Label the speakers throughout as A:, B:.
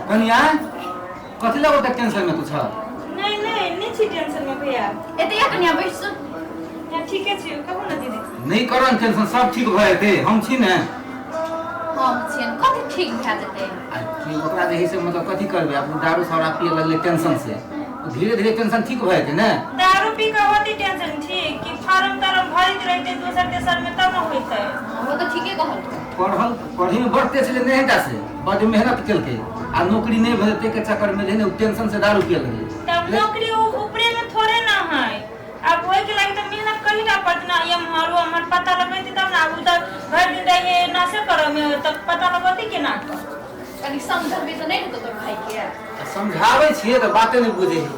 A: कनिया कथी लग ओते टेंशन में तू छ?
B: नहीं नहीं, नहीं छी टेंशन में भैया।
C: एते या कनिया बैसू।
B: या ठीके छी, कहू ना दीदी।
A: नहीं करन टेंशन, सब ठीक भऽ जेतै, हम छी ने।
C: हम छियन, कथी ठीक भए जेतै?
A: आ की ओकरा जे है से मतलब कथी करबै, आब ओ दारू सारा पिए लगलै टेंशन से, धीरे धीरे टेंशन ठीक भऽ जेतै ने।
B: दारू पी के होती टेंशन ठीक कि फार्म तारम भरैत रहते दोसर तेसर में तब न होइतै।
C: ओ तऽ ठीके कहलकै।
A: पढ़ल पढ़ै में बड़ तेज छलै नहि से, बड मेहनत केलकै आ नौकरी नहि भेलै, ताहिके चक्कर में जे है ने ओ टेंशन से दारू पिए लगलै।
B: तब नौकरी उ ऊपरे में थोड़े ना है, अब ओहि के लागी तऽ मेहनत करी ला पड़त ना, एम्हर ओम्हर पता लगैती तब ना। उ तऽ भरि दिन रहिए नशे करऽ में, तब पता लगौती केना कऽ?
C: कनी समझबी तऽ नहि हेतौ तोर भाई के?
A: समझाबै छियै तऽ बाते नहि बुझै है।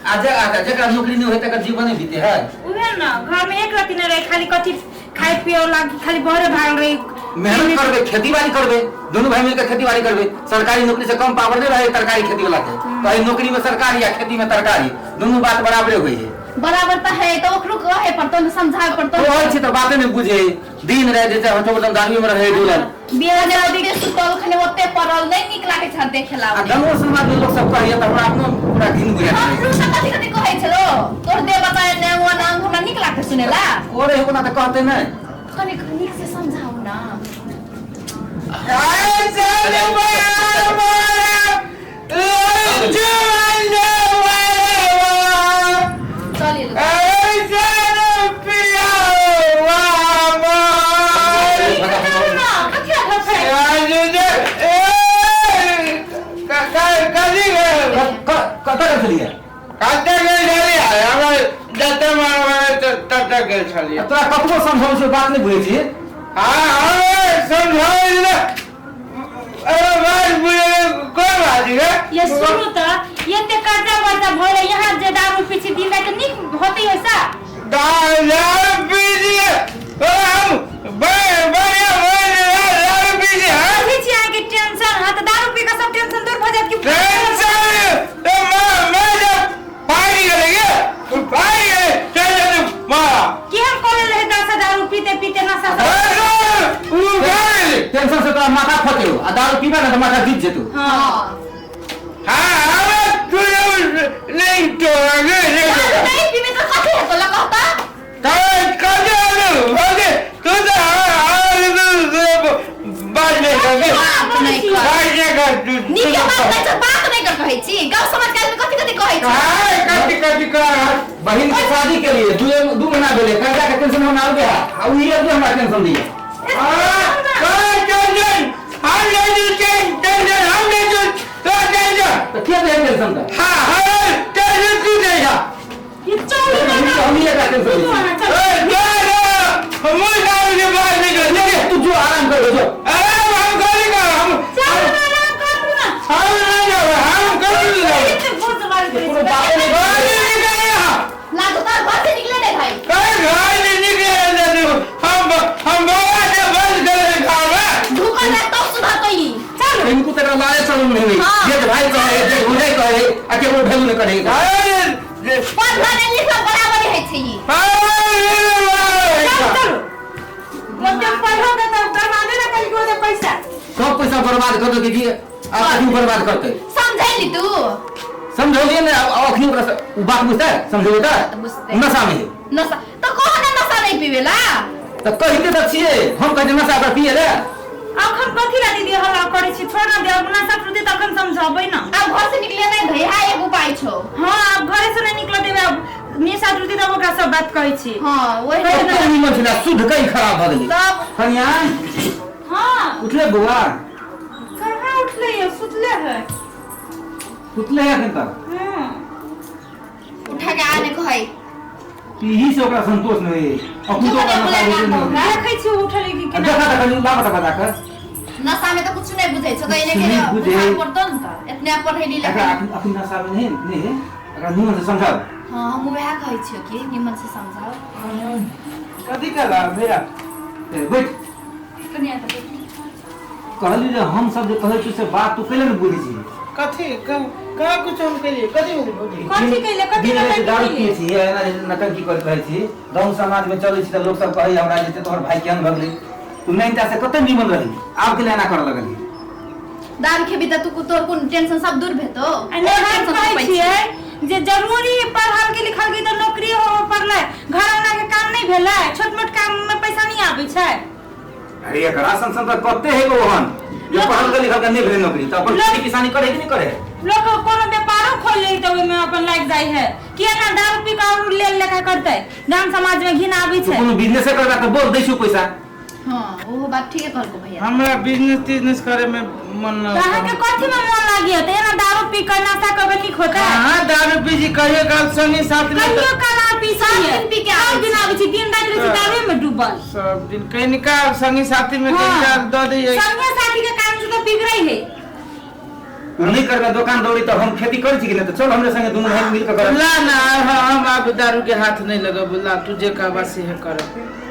A: आ जे आ जकरा नौकरी नहि होइ तकर जीवन नहि बीते है।
B: उहे ना, घर में एक रत्ती नहीं रहे, खाली कथी खाए पिए लागी, खाली बहरे भागल रही।
A: मेहनत करबै, खेती बाड़ी करबै, दुनू भाई मिलकर खेती बाड़ी करबै। सरकारी नौकरी से कम पावर नहीं रहे तरकारी खेती वाला के, तो एहि नौकरी में सरकारी आ खेती में तरकारी दुनू बात बराबरे होइ है।
C: बराबर तऽ है, तऽ ओकरो कहे पड़तौ ने, समझावे पड़तौ।
A: कहै छी तऽ बाते नहि बुझे, दिन राति जे छै हटो दारू में रहे डुलल।
C: बियाह जे ओते सुतल खने ओते पड़ल नहि नीक लागै छै देखेला।
A: आ गाँवो समाज में लोग सब कहैया तऽ हमरा अपनो पूरा घिन बुझाइत रहै।
C: हमरो तऽ कथी कथी कहै छलो, तोर देह बताए ने वो ना, हमरा नीक लागतै सुनेला?
A: करे हो ना तऽ कहते नहि।
C: कनी नीक से समझाउ ना। चलिए।
A: कतऽ गेल छलियै?
D: छलियै।
A: तोरा कतबो समझाबै छियौ बात नहि बुझै छी।
B: ये सुनू तऽ, एते कर्जा वर्जा भऽ यहाँ जे दारू पी छी दिन राति, नीक होतै वैसा? बुझै छी अहाँके टेंशन हँ तऽ दारू पी कऽ सब टेंशन दूर भऽ जायत कि? केहन करै रहे 10,000 पीते पीते नशा सब।
A: टेंशन से तोरा माथा फटेौ आ दारू पीबे ने तऽ माथा जीत जेतौ।
C: हाँ, नहीं पीबे तऽ कथी हेतौ लग कहता? बात नहि कर, नीके बात नहि छै, बात नहि कर कहै छी। गाँव समाज के आदमी कथी कथी कहै छै।
A: बहिन के शादी के लिए 2 महीना भेलै, कर्जा के टेंशन हमरा आबि गया आ उ अभी हमरा टेंशन दिया। तऽ के दे टेंशन तऽ?
B: ई चलू ना।
A: हम ही एकरा टेंशन दै छी। तू जो आराम कर जो।
B: चलू ना, आराम करू ना। एते भूत मारि दै
A: कोनो
B: छै।
A: बाते नहि।
C: लागू तार घर से निकले नहीं भाई। ढुकल रह तब सुधरतै ई।
B: चलू।
A: इनको तकरा लाले शरम नहीं हुई।
C: हाँ।
A: जे भाई कहे, जे भुजाई कहे आ केकरो वैल्यू नहीं करे।
C: पढ़ला नहि लिखला बराबर होइ छै ई।
B: चलू चलू, ओते पढ़ो के तब कमाबे ना कल को पैसा।
A: सब पैसा बर्बाद कर देलकै कि आब अखनी बर्बाद करतै?
C: समझैली तू?
A: समझौलियै ने, आब अखनी ओकरा से उ बात बुझतै? समझेबै तऽ
C: तऽ बुझतै।
A: नशा में है।
C: नशा तऽ कह ने नशा नहि पीबेला।
A: तऽ कहिते तऽ छियै हम, कहै नशा ओकरा पिए ले।
B: अखन कथी ला दीदी हल्ला करै छी? छोड़ ना दे, अब नशा छुटतै तखन समझबै ना।
C: आब घर से निकले नहि धै, हा एक उपाय छौ।
B: हाँ, आब घरे से नहीं निकल देबै, अब निशा छुटतै तब ओकरा सब बात कहै छी।
C: हाँ, वही।
A: कते निमन छलै, शुद्ध कहीं खराब भऽ गेलै।
C: तब
A: कनिया।
B: हाँ।
A: उठले बौआ?
B: कहाँ उठले ये, सुतले है।
A: सुतले है एखन तक?
B: हाँ।
C: उठा के आने कहै।
A: पीही से ओकरा संतोष नहीं है, अखन तो ओकरा नशा बुझे नहीं है।
B: देखै छी उठले कि
A: आ
B: केना।
A: देखा तऽ कनि लाबऽ तऽ बता कऽ।
C: नशा में तऽ कुछ नहीं बुझै छौ, तऽ एने के
A: नहीं बुझै।
C: बुझाए पड़तौ ने, तऽ एतने पढ़ैली
A: एकरा
C: लिखैली।
A: अखन अखन नशा में नहीं नहीं है, एकरा निमन से समझाओ।
C: हाँ, हम वएह कहै छियौ कि निमन से समझाओ।
D: कथी कहला भैया?
A: ए, बैठ।
C: कनिया तऽ बैठ।
A: कहली जे हम सब जे कहै छी से बात तू कैले ने बुझै छी?
D: कथी कहाँ कुछ हम केलिए? कथी भेलै भौजी?
B: कथी कैले, कथी
A: दिन राति
B: नौटंकी
A: दारू
B: कैले?
A: पिए छी, एना जे नौटंकी करैत रहै छी। गाँव समाज में चलै छी तऽ लोक सब कहै हमरा जे तोहर भाई केहन भऽ गेलै, तू नहीं से कते निमन रही, आब के एना करऽ लगली?
C: दारू खेबी त तू तोर कोन टेंशन सब दूर भेतो।
B: आ नहि हम कहै छियै जे जरूरी पढ़ल के लिखल के तऽ नौकरी होबऽ पड़लै, घर अंगना के काम नहि भेलै, छोट मोट काम में पैसा नहि आबै छै।
A: अरे एकरा सन सन तऽ कते हे ओहन जे पढ़ल के लिखल के नहि भेलै नौकरी तऽ अपन खेती किसानी करे कि नहि करे?
B: लोक कोनो व्यापारो खोल ले तऽ ओहिमे अपन लागि जाइ है, किया ना दारू पी कऽ और लेल लेखा करतै, गाम समाज में घिन आबै
A: तू
B: छै।
A: कोनो बिजनेसे करबा तऽ बोल दै छियौ पैसा।
C: हां ओहो बात ठीके कहलको भैया।
D: हमरा बिजनेस तिजनेस करे में मन न
B: तऽ अहाँके कथी में मन लागिए तऽ एना दारू पी कऽ नशा करबै नीक होतै?
D: कहाँ दारू पी छी कहियो काल संगी साथ में
B: कहियो काल अहाँ पी
C: सब दिन पी के आबै
B: सब दिन आबै छी, दिन राति रहै छी दारूए में डूबल।
D: सब दिन कनिका संगी साथी में कनिका दऽ दैयै।
B: संगे साथी के कारण से तऽ बिगड़ै है।
A: तू नहीं करबे दोकान दौरी तऽ हम खेती करै छी कि नहि? तऽ चल हमरे संगे दुनू भाई मिल के करब।
D: ला ना हम आब दारू के हाथ नहीं लगब, ला तू जे कहबा से कर।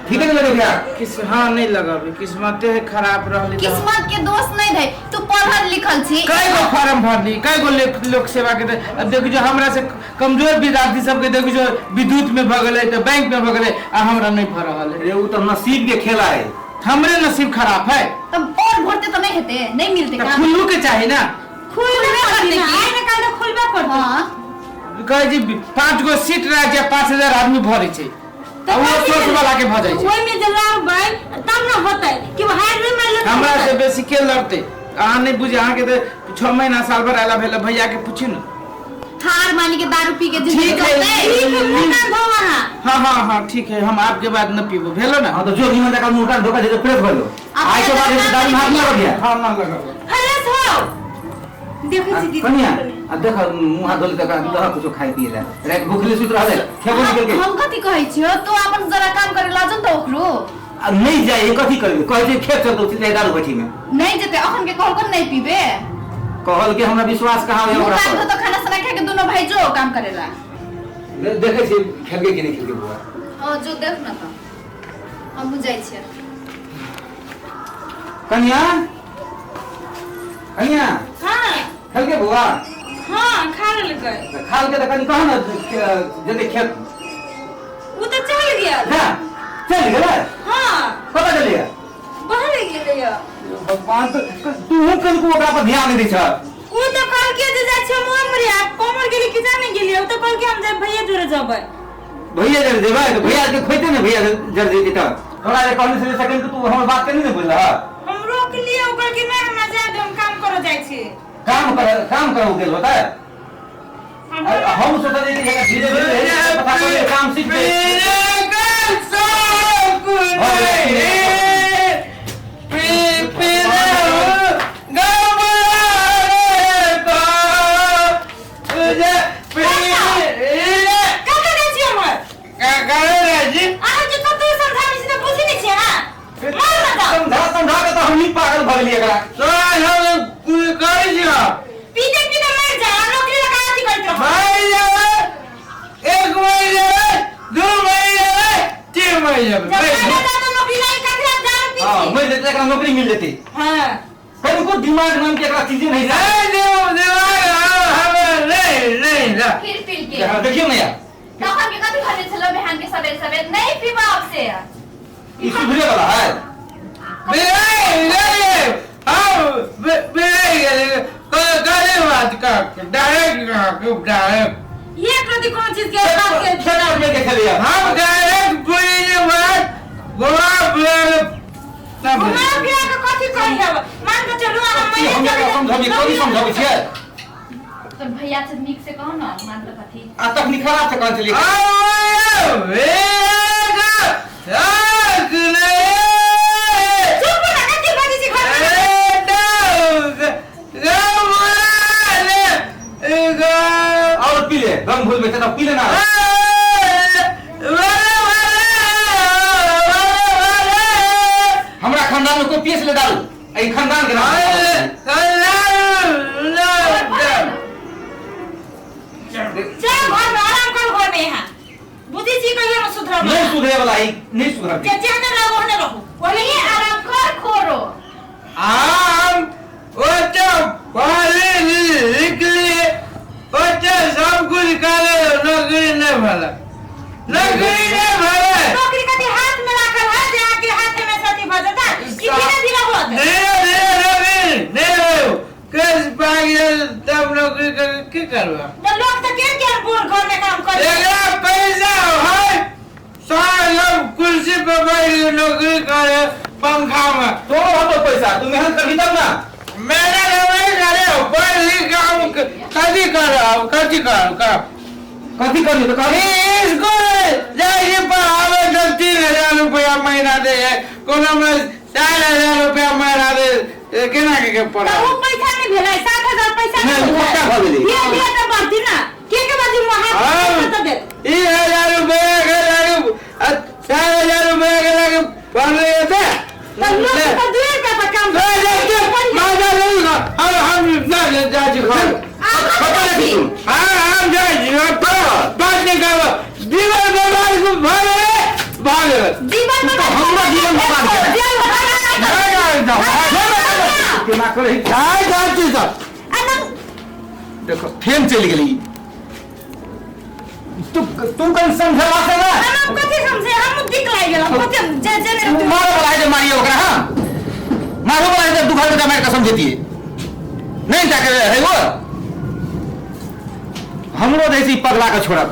A: ठीक है लगे भैया?
D: किस हाँ नहीं लगब, किस्मते है खराब रहली।
C: किस्मत के दोष नहीं रहे, तू पढ़ल लिखल छी।
D: कई गो फॉर्म भरली, कई गो लोक सेवा के अब देखू जो हमरा से कमजोर विद्यार्थी सबके देखू जो विद्युत में भऽ गेलै तऽ बैंक में भऽ गेलै आ हमरा नहीं भऽ रहल है।
A: अरे वो तो नसीब के खेला है।
D: हमरे नसीब खराब है।
C: तब और भरते तो नहीं हेते, नहीं मिलते
D: तऽ
C: काम।
D: खुल्लू के चाही ना।
B: खुलबे
C: करतै
B: करतै
C: की?
B: आइ ने काल्हि तऽ खुलबे करतै।
C: हां
D: कहै छी 5 गो सीट रहै छै, 5000 आदमी भरै छै
B: तऽ
D: आ ओ
B: कथी
D: सोर्स
B: भेलै?
D: वाला के भऽ जाइ छै।
B: ओहिमे जे लड़बै तब ने होतै कि हारि नहि मानि लेतै।
D: हमरा से बेसी के लड़तै अहाँ नहीं बुझे, अहाँके तऽ 6 महीना साल भर आयला भेल, भैया के पूछी ना।
C: हार मानी के दारू पी के जिंदगी
D: ठीक है।
C: कटतै।
B: ठीक है, मुँह कान धो अहाँ।
D: हाँ हाँ हाँ ठीक है, हम आपके बाद न पीबो भेलो ना।
A: हाँ तो जो निमन जका मुंह कान धोखा दे प्रेस भलो। आइ के बाद ये दारू हाथ ना लगिया।
D: हाँ ना लगाबो।
B: फ्रेश हो देखै छी दीदी।
A: कनिया आ देख मुंह हाथ धोली तक दह कुछो खाइ पिए ला, रात भूखले सुत रहले खेबो निकल के।
C: हम कथी कहै छियो, तू अपन जरा काम करे लाजन त ओकरो
A: आ नहीं जाए कथी करबे? कहै छै खेत चलतो सीधे दारू भट्ठी में
C: नहीं जेते, अखन के कहल नहीं पीबे।
A: कहल के हमरा विश्वास कहाँ होय
C: मुंह
A: ओकरा
C: कान
A: पर?
C: धो तो खाना सना खा के दोनों भाई जो काम करेला।
A: देखै छी खेलके कि नहीं खेलके बुआ।
C: हां जो देख ना त हम जाइ छियै।
A: कनिया कनिया
B: हां
A: खेलके बुआ?
B: हां खा लेलकै।
A: तऽ खाल के तऽ कनि कह न जेते खेत।
B: उ तऽ चल गेल।
A: हां चल गेलै?
B: हां।
A: कतऽ गेलैया?
B: बाहर गेलैया।
A: भगवान तू कनिको ओकरा पर ध्यान नहि दै छह।
B: उ तऽ कहलकै जे जाइ छियै मोमरी, आ कोमर गेली कि जाने गेली, उ तऽ कहलकै हम जाय भैया जोरे जेबै।
A: भैया जर जेबै तऽ भैया के खोइते ने भैया जर जेतै तऽ तोरा जे कहने छलियै सेकंड तू हमर बात के नहि ने बुझलह।
B: हम रोक लिए, उ कहलकै नहि हमरा जाय दे, हम काम करऽ जाइ छी।
A: काम कर काम करू गेल होतै? हम सोचलियै कि धीरे धीरे पता चललै काम सीख गेल।
B: कतऽ जाइ छी हमर? अहाँ जे कतौ समझाबै छी तऽ बुझै नहि छियै अहाँ। मार ना जाउ।
A: समझा समझा के तऽ हमही पागल भऽ गेलियै एकरा।
B: पीते पीते मरि जाउ, आ नौकरी लगा अथी करैत रहब। जब मरि जाउ तऽ नौकरी लागि कथी लए दारू पी
A: हाँ
B: छी?
A: मरि जेतै एकरा नौकरी मिल जेतै।
B: हाँ।
A: कनिको दिमाग नाम के एकरा चीजे नहीं छै।
C: फिर पी के
A: देखियौ ने यार
C: तखन के कथी कहने छलो बिहान के सबेर सबेर नहीं पीबा अब से।
A: ई सुधरे वाला है।
B: एक रति कोनो चीज के बात के
A: खेत में के खेलिया।
D: हम डायरेक्ट बोलिए बात गोवा
B: घुमा फिरा के कथी कही हब? मान के चलू अहाँ
A: की हम
B: मरि
A: एकरा समझाबी कथी समझाबै छियै?
C: तोर भैया से नीक से कहो ना मान त कथी।
A: आ तखनी खराब से कहने छलियै।
B: चुप ना, कथी बाजै छी घर में?
A: और पी ले गम भूल में तऽ पी ले ना। हमरा खानदान में कोई पिए ले दारू एहि खानदान के नाम।
B: चल घर में आराम कर, घर में यहाँ बुझै छी कहियो न सुधरब।
A: नहीं सुधरे वाला है, नहीं सुधरब।
B: जे जेहने रहू ओहने रहू।
C: बोलिए आराम कर खोरो।
D: आम ओते पढ़े लिखले ओते सब कुछ करे, नौकरी नहीं भला, नौकरी नहीं भला।
B: नौकरी कथी हाथ में राखल है जे अहाँके हाथ में सती भऽ जेतै कि धीरे धीरे होत?
D: धीरे धीरे नौकरी नहीं हो, लागि जाए तब नौकरी कर की करबा?
B: तो लोग तो के के बोल घर में काम करे।
D: एकरा पैसा है, सारा लोग कुर्सी पे बैठ के नौकरी करे पंखा में।
A: तो हतो पैसा, तू मेहनत करबी तब ना।
D: मेरा नहीं करे, पढ़ लिख काम कथी करब, कथी करब, करब
A: कथी करबी तो कहबी?
D: स्कूल जाइ पढ़ावे तो 3000 रुपया महीना दे है, कोनो में 4000 रुपया महीना दे, केना के
B: तो
D: पढ़ावे?
B: उ पैसा नहीं भेलै, 7000 पैसा
A: नहीं,
B: नहीं
A: पक्का भऽ गेलै।
B: धीरे धीरे तो बढ़ती ना, के बाजी मुहार
D: हाँ।
B: तो दे।
D: 3000 रुपया के लागे, 4000 रुपया के लागे पढ़ ले थे।
B: तो लोग तो 2 रुपया पर काम
D: ले जाते माजा नहीं, हम ना जाइ छी घर।
A: कतऽ जाइ छी तू?
D: हाँ, हम जाइ छी बात नहीं करब, जीवन बर्बाद भऽ गेलै, भऽ गेलै।
C: जीवन
A: तू तऽ हमरो जीवन बर्बाद केलक।
C: जीवन बर्बाद
D: नहि जाइ छी।
A: केना करै?
D: जाइ जाइ छी सब।
A: देखो फेन चलि गेली। तू तू कहीं समझेला से ना।
B: हम कथी समझे, हम दिक लागि गेल, हम कथी जे जे
A: तू मारो वाला है जे मारिए ओकरा। हाँ, मारो वाला है जे दू घर में मारि कऽ समझेतिए नहीं जाके है। वो हमरो जैसी पगला के छोड़ब।